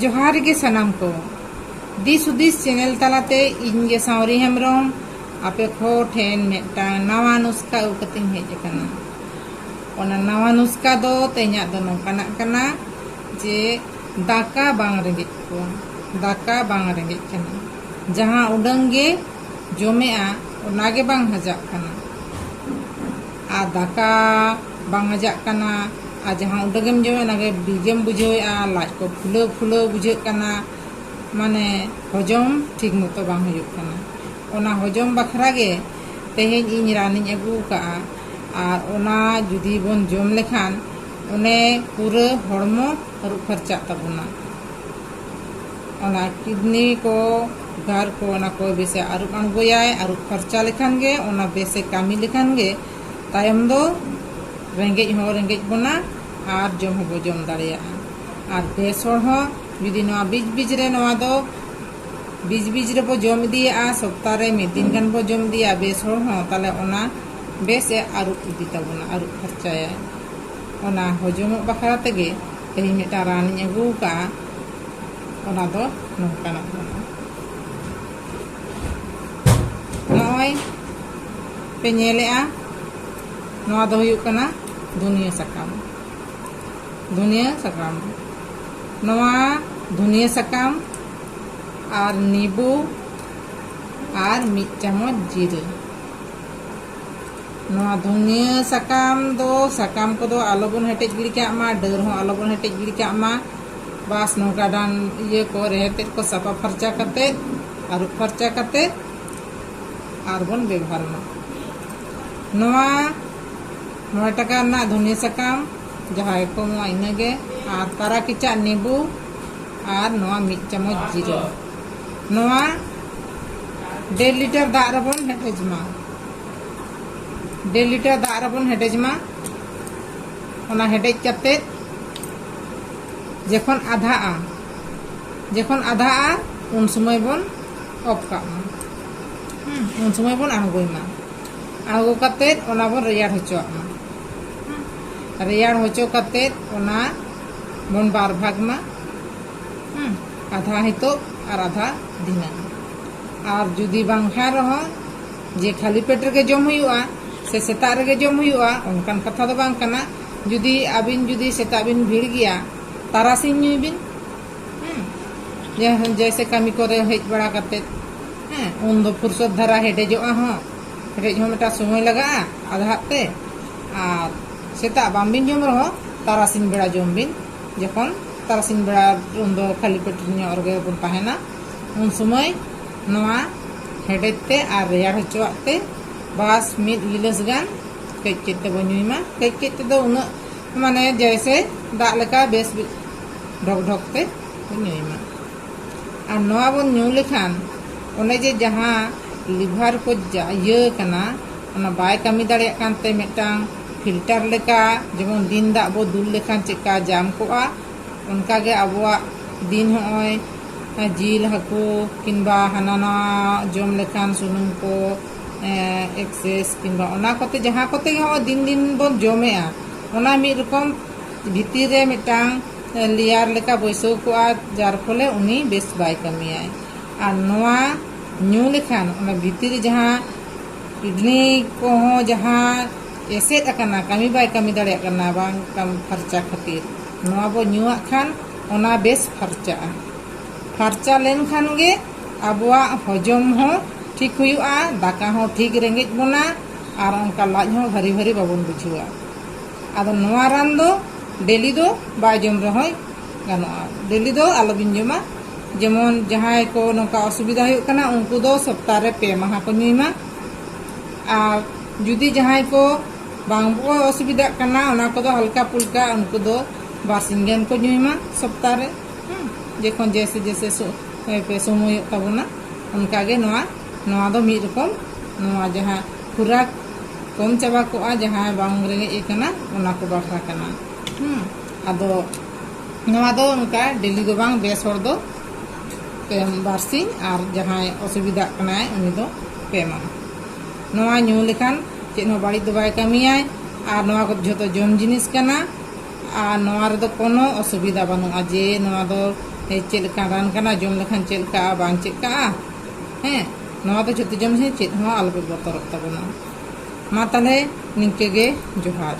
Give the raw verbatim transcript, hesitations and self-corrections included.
ᱡᱚᱦᱟᱨ ᱜᱮ ᱥᱟᱱᱟᱢ ᱠᱚ᱾ ᱫᱤᱥ ᱦᱩᱫᱤᱥ ᱪᱮᱱᱮᱞ ᱛᱟᱞᱟᱛᱮ ᱤᱧ ᱜᱮ ᱥᱟᱶᱨᱤ ᱦᱮᱢᱵᱨᱚᱢ ᱟᱯᱮ ᱠᱚ ᱴᱷᱮᱱ ᱢᱤᱫᱴᱟᱝ ᱱᱟᱣᱟ ᱱᱩᱥᱠᱟ ᱟᱹᱜᱩ ᱠᱟᱛᱮᱧ ᱦᱮᱡ ᱟᱠᱟᱱᱟ᱾ ᱚᱱᱟ ᱱᱟᱣᱟ ᱱᱩᱥᱠᱟ ᱫᱚ ᱛᱮᱦᱮᱧᱟᱜ ᱫᱚ ᱱᱚᱝᱠᱟᱱᱟᱜ ᱠᱟᱱᱟ ᱡᱮ ᱫᱟᱠᱟ ᱵᱟᱝ ᱨᱮᱸᱜᱮᱡ ᱠᱚᱣᱟ, ᱫᱟᱠᱟ ᱵᱟᱝ ᱨᱮᱸᱜᱮᱡ ᱠᱟᱱᱟ᱾ ᱡᱟᱦᱟᱸ ᱩᱰᱟᱹᱝ ᱜᱮ ᱡᱚᱢᱮᱜᱼᱟ, ᱚᱱᱟ ᱜᱮ ᱵᱟᱝ ᱦᱟᱡᱟᱜ ᱠᱟᱱᱟ᱾ ᱟᱨ ᱫᱟᱠᱟ ᱵᱟᱝ ᱦᱟᱡᱟᱜ ᱠᱟᱱᱟ, ᱟᱨ ᱡᱟᱦᱟᱸ ᱩᱰᱟᱹᱝ ᱜᱮᱢ ᱡᱚᱢᱮᱜᱼᱟ, ᱚᱱᱟ ᱜᱮ ᱵᱤᱜᱮᱢ ᱵᱩᱡᱷᱟᱹᱣᱮᱜᱼᱟ, ᱞᱟᱡ ᱠᱚ ᱯᱷᱩᱞᱟᱹᱣ ᱯᱷᱩᱞᱟᱹᱣ ᱵᱩᱡᱷᱟᱹᱜ ᱠᱟᱱᱟ, ᱢᱟᱱᱮ ᱦᱚᱡᱚᱢ ᱴᱷᱤᱠ ᱢᱚᱛᱚ ᱵᱟᱝ ᱦᱩᱭᱩᱜ ᱠᱟᱱᱟ᱾ ᱚᱱᱟ ᱦᱚᱡᱚᱢ ᱵᱟᱠᱷᱨᱟ ᱜᱮ ᱛᱮᱦᱮᱧ ᱤᱧ ᱨᱟᱱᱤᱧ ᱟᱹᱜᱩ ᱟᱠᱟᱫᱼᱟ᱾ ᱟᱨ ᱚᱱᱟ ᱡᱩᱫᱤ ᱵᱚᱱ ᱡᱚᱢ ᱞᱮᱠᱷᱟᱱ, ᱚᱱᱮ ᱯᱩᱨᱟᱹ ᱦᱚᱲᱢᱚ ᱟᱹᱨᱩᱵ ᱯᱷᱟᱨᱪᱟᱜ ᱛᱟᱵᱚᱱᱟ᱾ ᱚᱱᱟ ᱠᱤᱰᱱᱤ ᱠᱚ, ᱜᱟᱨ ᱠᱚ, ᱚᱱᱟ ᱠᱚ ᱵᱮᱥᱮ ᱟᱹᱨᱩᱵ ᱟᱬᱜᱚᱭᱟᱭ᱾ ᱟᱹᱨᱩᱵ ᱯᱷᱟᱨᱪᱟ ᱞᱮᱠᱷᱟᱱ ᱜᱮ, ᱚᱱᱟ ᱵᱮᱥᱮ ᱠᱟᱹᱢᱤ ᱞᱮᱠᱷᱟᱱ ᱜᱮ, ᱛᱟᱭᱚᱢ ᱫᱚ ᱨᱮᱸᱜᱮᱡ ᱦᱚᱸ ᱨᱮᱸᱜᱮᱡ ᱵᱚᱱᱟ ᱟᱨ ᱡᱚᱢ ᱦᱚᱸᱵᱚ ᱡᱚᱢ ᱫᱟᱲᱮᱭᱟᱜᱼᱟ᱾ ᱟᱨ ᱵᱮᱥ ᱦᱚᱲ ᱦᱚᱸ ᱡᱩᱫᱤ ᱱᱚᱣᱟ ᱵᱤᱡ ᱵᱤᱡ ᱨᱮ ᱱᱚᱣᱟ ᱫᱚ ᱵᱤᱡ ᱵᱤᱡ ᱨᱮᱵᱚ ᱡᱚᱢ ᱤᱫᱤᱭᱟᱜᱼᱟ, ᱥᱚᱯᱛᱟ ᱨᱮ ᱢᱤᱫ ᱫᱤᱱ ᱜᱟᱱ ᱵᱚ ᱡᱚᱢ ᱤᱫᱤᱭᱟ ᱵᱮᱥ ᱦᱚᱲ ᱦᱚᱸ, ᱛᱟᱦᱞᱮ ᱚᱱᱟ ᱵᱮᱥ ᱮ ᱟᱹᱨᱩᱵ ᱤᱫᱤ ᱛᱟᱵᱚᱱᱟ, ᱟᱹᱨᱩᱵ ᱯᱷᱟᱨᱪᱟᱭᱟᱭ᱾ ᱚᱱᱟ ᱦᱚᱡᱚᱢᱚᱜ ᱵᱟᱠᱷᱨᱟ ᱛᱮᱜᱮ ᱛᱮᱦᱮᱧ ᱢᱤᱫᱴᱟᱝ ᱨᱟᱱᱤᱧ ᱟᱹᱜᱩ ᱟᱠᱟᱫᱼᱟ᱾ ᱚᱱᱟ ᱫᱚ ᱱᱚᱝᱠᱟᱱᱟᱜ ᱠᱟᱱᱟ᱾ ᱱᱚᱜᱼᱚᱭ ᱯᱮ ᱧᱮᱞᱮᱜᱼᱟ, ᱱᱚᱣᱟ ᱫᱚ ᱦᱩᱭᱩᱜ ᱠᱟᱱᱟ ᱫᱷᱩᱱᱤᱭᱟᱹ ᱥᱟᱠᱟᱢ᱾ ᱫᱷᱩᱱᱤᱭᱟᱹ ᱥᱟᱠᱟᱢ, ᱱᱚᱣᱟ ᱫᱷᱩᱱᱤᱭᱟᱹ ᱥᱟᱠᱟᱢ ᱟᱨ ᱱᱤᱵᱩ ᱟᱨ ᱢᱤᱫ ᱪᱟᱢᱚᱪ ᱡᱤᱨᱟᱹ᱾ ᱱᱚᱣᱟ ᱫᱷᱩᱱᱤᱭᱟᱹ ᱥᱟᱠᱟᱢ ᱫᱚ, ᱥᱟᱠᱟᱢ ᱠᱚᱫᱚ ᱟᱞᱚᱵᱚᱱ ᱦᱮᱴᱮᱡ ᱜᱤᱰᱤ ᱠᱟᱜ ᱢᱟ, ᱰᱟᱹᱨ ᱦᱚᱸ ᱟᱞᱚᱵᱚᱱ ᱦᱮᱴᱮᱡ ᱜᱤᱰᱤ ᱠᱟᱜ ᱢᱟ᱾ ᱵᱟᱥ ᱱᱚᱝᱠᱟ ᱰᱟᱱ ᱤᱭᱟᱹ ᱠᱚ, ᱨᱮᱦᱮᱫ ᱛᱮᱫ ᱠᱚ ᱥᱟᱯᱷᱟ ᱯᱷᱟᱨᱪᱟ ᱠᱟᱛᱮ, ᱟᱹᱨᱩᱵ ᱯᱷᱟᱨᱪᱟ ᱠᱟᱛᱮ ᱟᱨ ᱵᱚᱱ ᱵᱮᱵᱚᱦᱟᱨ ᱢᱟ᱾ ᱱᱚᱣᱟ ᱢᱚᱬᱮ ᱴᱟᱠᱟ ᱨᱮᱱᱟᱜ ᱫᱷᱩᱱᱤᱭᱟᱹ ᱥᱟᱠᱟᱢ ᱡᱟᱦᱟᱸᱭ ᱠᱚ ᱮᱢᱚᱜᱼᱟ ᱤᱱᱟᱹᱜᱮ, ᱟᱨ ᱛᱟᱨᱟ ᱠᱮᱪᱟᱜ ᱱᱤᱵᱩ ᱟᱨ ᱱᱚᱣᱟ ᱢᱤᱫ ᱪᱟᱢᱚᱪ ᱡᱤᱨᱟᱹ᱾ ᱱᱚᱣᱟ ᱰᱮᱲ ᱞᱤᱴᱟᱨ ᱫᱟᱜ ᱨᱮᱵᱚᱱ ᱦᱮᱰᱮᱡ ᱢᱟ᱾ ᱰᱮᱲ ᱞᱤᱴᱟᱨ ᱫᱟᱜ ᱨᱮᱵᱚᱱ ᱦᱮᱰᱮᱡ ᱢᱟ᱾ ᱚᱱᱟ ᱦᱮᱰᱮᱡ ᱠᱟᱛᱮ ᱡᱚᱠᱷᱚᱱ ᱟᱫᱷᱟᱜᱼᱟ, ᱡᱚᱠᱷᱚᱱ ᱟᱫᱷᱟᱜᱼᱟ, ᱩᱱ ᱥᱚᱢᱚᱭ ᱵᱚᱱ ᱚᱯᱷ ᱠᱟᱜ ᱢᱟ᱾ ᱦᱩᱸ, ᱩᱱ ᱥᱚᱢᱚᱭ ᱵᱚᱱ ᱟᱬᱜᱚᱭ ᱢᱟ᱾ ᱟᱬᱜᱚ ᱠᱟᱛᱮ ᱚᱱᱟ ᱵᱚᱱ ᱨᱮᱭᱟᱲ ᱦᱚᱪᱚᱣᱟᱜ ᱢᱟ᱾ ᱦᱩᱸ, ᱨᱮᱭᱟᱲ ᱦᱚᱪᱚ ᱠᱟᱛᱮ ᱚᱱᱟ ᱵᱚᱱ ᱵᱟᱨ ᱵᱷᱟᱜᱽ ᱢᱟ᱾ ᱦᱩᱸ, ᱟᱫᱷᱟ ᱦᱤᱛᱚᱜ ᱟᱨ ᱟᱫᱷᱟ ᱫᱷᱤᱱᱟᱹᱝ᱾ ᱟᱨ ᱡᱩᱫᱤ ᱵᱟᱝ ᱠᱷᱟᱱ ᱨᱮᱦᱚᱸ ᱡᱮ ᱠᱷᱟᱹᱞᱤ ᱯᱮᱴ ᱨᱮᱜᱮ ᱡᱚᱢ ᱦᱩᱭᱩᱜᱼᱟ ᱥᱮ ᱥᱮᱛᱟᱜ ᱨᱮᱜᱮ ᱡᱚᱢ ᱦᱩᱭᱩᱜᱼᱟ, ᱚᱱᱠᱟᱱ ᱠᱟᱛᱷᱟ ᱫᱚ ᱵᱟᱝ ᱠᱟᱱᱟ᱾ ᱡᱩᱫᱤ ᱟᱹᱵᱤᱱ ᱡᱩᱫᱤ ᱥᱮᱛᱟᱜ ᱵᱤᱱ ᱵᱷᱤᱲ ᱜᱮᱭᱟ, ᱛᱟᱨᱟᱥᱤᱧ ᱧᱩᱭ ᱵᱤᱱ᱾ ᱦᱮᱸ, ᱡᱮ-, ᱡᱮᱭᱥᱮ ᱠᱟᱹᱢᱤ ᱠᱚᱨᱮ ᱦᱮᱡ ᱵᱟᱲᱟ ᱠᱟᱛᱮᱫ, ᱦᱮᱸ, ᱩᱱᱫᱚ ᱯᱷᱩᱨᱥᱚᱛ ᱫᱷᱟᱨᱟ ᱦᱮᱰᱮᱡᱚᱜᱼᱟ ᱦᱚᱸ, ᱦᱮᱰᱮᱡ ᱦᱚᱸ ᱢᱤᱫᱴᱟᱝ ᱥᱚᱢᱚᱭ ᱞᱟᱜᱟᱜᱼᱟ ᱟᱫᱷᱟᱜ ᱛᱮ᱾ ᱟᱨ ᱥᱮᱛᱟᱜ ᱵᱟᱝ ᱵᱤᱱ ᱡᱚᱢ ᱨᱮᱦᱚᱸ ᱛᱟᱨᱟᱥᱤᱧ ᱵᱮᱲᱟ ᱡᱚᱢ ᱵᱤᱱ, ᱡᱚᱠᱷᱚᱱ ᱛᱟᱨᱟᱥᱤᱧ ᱵᱮᱲᱟ ᱩᱱᱫᱚ ᱠᱷᱟᱹᱞᱤ ᱯᱮᱴ ᱧᱚᱜ ᱨᱮᱜᱮ ᱵᱚᱱ ᱛᱟᱦᱮᱱᱟ, ᱩᱱ ᱥᱚᱢᱚᱭ ᱱᱚᱣᱟ ᱦᱮᱰᱮᱡ ᱛᱮ ᱟᱨ ᱨᱮᱭᱟᱲ ᱦᱚᱪᱚᱣᱟᱜ ᱛᱮ ᱵᱟᱥ ᱢᱤᱫ ᱜᱤᱞᱟᱹᱥ ᱜᱟᱱ ᱠᱟᱹᱡ ᱠᱟᱹᱡ ᱛᱮᱵᱚᱱ ᱧᱩᱭ ᱢᱟ᱾ ᱠᱟᱹᱡ ᱠᱟᱹᱡ ᱛᱮᱫᱚ ᱩᱱᱟᱹᱜ, ᱢᱟᱱᱮ, ᱡᱮᱭᱥᱮ ᱫᱟᱜ ᱞᱮᱠᱟ ᱵᱮᱥ ᱰᱷᱚᱠ ᱰᱷᱚᱠ ᱛᱮ ᱵᱚᱱ ᱧᱩᱭ ᱢᱟ᱾ ᱟᱨ ᱱᱚᱣᱟ ᱵᱚᱱ ᱧᱩ ᱞᱮᱠᱷᱟᱱ ᱚᱱᱮ ᱡᱮ ᱡᱟᱦᱟᱸ ᱞᱤᱵᱷᱟᱨ ᱠᱚ ᱡᱟ-, ᱤᱭᱟᱹ ᱠᱟᱱᱟ, ᱚᱱᱟ ᱵᱟᱭ ᱠᱟᱹᱢᱤ ᱫᱟᱲᱮᱭᱟᱜ ᱠᱟᱱᱛᱮ ᱢᱤᱫᱴᱟᱝ ᱯᱷᱤᱞᱴᱟᱨ ᱞᱮᱠᱟ, ᱡᱮᱢᱚᱱ ᱫᱤᱱ ᱫᱟᱜ ᱵᱚ ᱫᱩᱞ ᱞᱮᱠᱷᱟᱱ ᱪᱮᱫᱠᱟ ᱡᱟᱢ ᱠᱚᱜᱼᱟ, ᱚᱱᱠᱟᱜᱮ ᱟᱵᱚᱣᱟᱜ ᱫᱤᱱ ᱦᱚᱸᱜᱼᱚᱭ ᱡᱤᱞ, ᱦᱟᱹᱠᱩ ᱠᱤᱝᱵᱟ ᱦᱟᱱᱟ ᱱᱟᱣᱟ ᱡᱚᱢ ᱞᱮᱠᱷᱟᱱ ᱥᱩᱱᱩᱢ ᱠᱚ, ᱮ, ᱮᱠᱥᱮᱥ ᱠᱤᱝᱵᱟ ᱚᱱᱟ ᱠᱚᱛᱮ, ᱡᱟᱦᱟᱸ ᱠᱚᱛᱮ ᱜᱮ ᱦᱚᱸᱜᱼᱚᱭ ᱫᱤᱱ ᱫᱤᱱ ᱵᱚᱱ ᱡᱚᱢᱮᱜᱼᱟ, ᱚᱱᱟ ᱢᱤᱫ ᱨᱚᱠᱚᱢ ᱵᱷᱤᱛᱤᱨ ᱨᱮ ᱢᱤᱫᱴᱟᱝ ᱞᱮᱭᱟᱨ ᱞᱮᱠᱟ ᱵᱟᱹᱭᱥᱟᱹᱣ ᱠᱚᱜᱼᱟ, ᱡᱟᱨ ᱯᱷᱚᱞᱮ ᱩᱱᱤ ᱵᱮᱥ ᱵᱟᱭ ᱠᱟᱹᱢᱤᱭᱟᱭ᱾ ᱟᱨ ᱱᱚᱣᱟ ᱧᱩ ᱞᱮᱠᱷᱟᱱ ᱚᱱᱟ ᱵᱷᱤᱛᱤᱨ ᱨᱮ ᱡᱟᱦᱟᱸ ᱠᱤᱰᱱᱤ ᱠᱚᱦᱚᱸ ᱡᱟᱦᱟᱸ ᱮᱥᱮᱫ ᱟᱠᱟᱱᱟ, ᱠᱟᱹᱢᱤ ᱵᱟᱭ ᱠᱟᱹᱢᱤ ᱫᱟᱲᱮᱭᱟᱜ ᱠᱟᱱᱟ ᱵᱟᱝ ᱠᱟᱹᱢᱤ ᱯᱷᱟᱨᱪᱟ ᱠᱷᱟᱹᱛᱤᱨ, ᱱᱚᱣᱟ ᱵᱚ ᱧᱩᱣᱟᱜ ᱠᱷᱟᱱ ᱚᱱᱟ ᱵᱮᱥ ᱯᱷᱟᱨᱪᱟᱜᱼᱟ᱾ ᱯᱷᱟᱨᱪᱟ ᱞᱮᱱᱠᱷᱟᱱ ᱜᱮ ᱟᱵᱚᱣᱟᱜ ᱦᱚᱡᱚᱢ ᱦᱚᱸ ᱴᱷᱤᱠ ᱦᱩᱭᱩᱜᱼᱟ, ᱫᱟᱠᱟ ᱦᱚᱸ ᱴᱷᱤᱠ ᱨᱮᱸᱜᱮᱡ ᱵᱚᱱᱟ, ᱟᱨ ᱚᱱᱠᱟ ᱞᱟᱡ ᱦᱚᱸ ᱵᱷᱟᱹᱨᱤ ᱵᱷᱟᱹᱨᱤ ᱵᱟᱵᱚᱱ ᱵᱩᱡᱷᱟᱹᱣᱟ᱾ ᱟᱫᱚ ᱱᱚᱣᱟ ᱨᱟᱱ ᱫᱚ ᱰᱮᱞᱤ ᱫᱚ ᱵᱟᱭ ᱡᱚᱢ ᱨᱮᱦᱚᱸᱭ ᱜᱟᱱᱚᱜᱼᱟ, ᱰᱮᱞᱤ ᱫᱚ ᱟᱞᱚᱵᱤᱱ ᱡᱚᱢᱟ᱾ ᱡᱮᱢᱚᱱ ᱡᱟᱦᱟᱸᱭ ᱠᱚ ᱱᱚᱝᱠᱟ ᱚᱥᱩᱵᱤᱫᱷᱟ ᱦᱩᱭᱩᱜ ᱠᱟᱱᱟ, ᱩᱱᱠᱩ ᱫᱚ ᱥᱚᱯᱛᱟᱦᱚ ᱨᱮ ᱯᱮ ᱢᱟᱦᱟ ᱠᱚ ᱧᱩᱭ ᱢᱟ᱾ ᱟᱨ ᱡᱩᱫᱤ ᱡᱟᱦᱟᱸᱭ ᱠᱚ ᱵᱟᱝ ᱠᱚ ᱚᱥᱩᱵᱤᱫᱷᱟᱜ ᱠᱟᱱᱟ, ᱚᱱᱟ ᱠᱚᱫᱚ ᱦᱟᱞᱠᱟ ᱯᱩᱞᱠᱟ, ᱩᱱᱠᱩ ᱫᱚ ᱵᱟᱨᱥᱤᱧ ᱜᱟᱱ ᱠᱚ ᱧᱩᱭ ᱢᱟ ᱥᱚᱯᱛᱟᱦᱚ ᱨᱮ᱾ ᱦᱩᱸ, ᱡᱚᱠᱷᱚᱱ ᱡᱮᱭᱥᱮ ᱡᱮᱭᱥᱮ ᱥᱚ-, ᱯᱮ ᱥᱚᱢᱚᱭᱚᱜ ᱛᱟᱵᱚᱱᱟ, ᱚᱱᱠᱟᱜᱮ ᱱᱚᱣᱟ, ᱱᱚᱣᱟ ᱫᱚ ᱢᱤᱫ ᱨᱚᱠᱚᱢ, ᱱᱚᱣᱟ ᱡᱟᱦᱟᱸ ᱠᱷᱩᱨᱟᱠ ᱠᱚᱢ ᱪᱟᱵᱟ ᱠᱚᱜᱼᱟ, ᱡᱟᱦᱟᱸᱭ ᱵᱟᱝ ᱨᱮᱸᱜᱮᱡ ᱮ ᱠᱟᱱᱟ, ᱚᱱᱟ ᱠᱚ ᱵᱟᱠᱷᱨᱟ ᱠᱟᱱᱟ᱾ ᱦᱩᱸ, ᱟᱫᱚ ᱱᱚᱣᱟ ᱫᱚ ᱚᱱᱠᱟ ᱰᱮᱞᱤ ᱫᱚ ᱵᱟᱝ, ᱵᱮᱥ ᱦᱚᱲ ᱫᱚ ᱯᱮ ᱵᱟᱨᱥᱤᱧ, ᱟᱨ ᱡᱟᱦᱟᱸᱭ ᱚᱥᱩᱵᱤᱫᱷᱟᱜ ᱠᱟᱱᱟᱭ ᱩᱱᱤ ᱫᱚ ᱯᱮ ᱢᱟᱦᱟ᱾ ᱱᱚᱣᱟ ᱧᱩ ᱞᱮᱠᱷᱟᱱ ᱪᱮᱫ ᱦᱚᱸ ᱵᱟᱹᱲᱤᱡ ᱫᱚ ᱵᱟᱭ ᱠᱟᱹᱢᱤᱭᱟᱭ, ᱟᱨ ᱱᱚᱣᱟ ᱠᱚ ᱡᱷᱚᱛᱚ ᱡᱚᱢ ᱡᱤᱱᱤᱥ ᱠᱟᱱᱟ, ᱟᱨ ᱱᱚᱣᱟ ᱨᱮᱫᱚ ᱠᱳᱱᱳ ᱚᱥᱩᱵᱤᱫᱷᱟ ᱵᱟᱹᱱᱩᱜᱼᱟ ᱡᱮ ᱱᱚᱣᱟ ᱫᱚ ᱪᱮᱫ ᱞᱮᱠᱟᱱ ᱨᱟᱱ ᱠᱟᱱᱟ, ᱡᱚᱢ ᱞᱮᱠᱷᱟᱱ ᱪᱮᱫ ᱞᱮᱠᱟᱜᱼᱟ, ᱵᱟᱝ ᱪᱮᱫ ᱠᱟᱜᱼᱟ᱾ ᱦᱮᱸ, ᱱᱚᱣᱟ ᱫᱚ ᱡᱚᱛᱚ ᱡᱚᱢ ᱥᱮ ᱪᱮᱫ ᱦᱚᱸ ᱟᱞᱚᱯᱮ ᱵᱚᱛᱚᱨᱚᱜ ᱛᱟᱵᱚᱱᱟ᱾ ᱢᱟ ᱛᱟᱦᱞᱮ ᱱᱤᱝᱠᱟᱹ ᱜᱮ, ᱡᱚᱦᱟᱨ᱾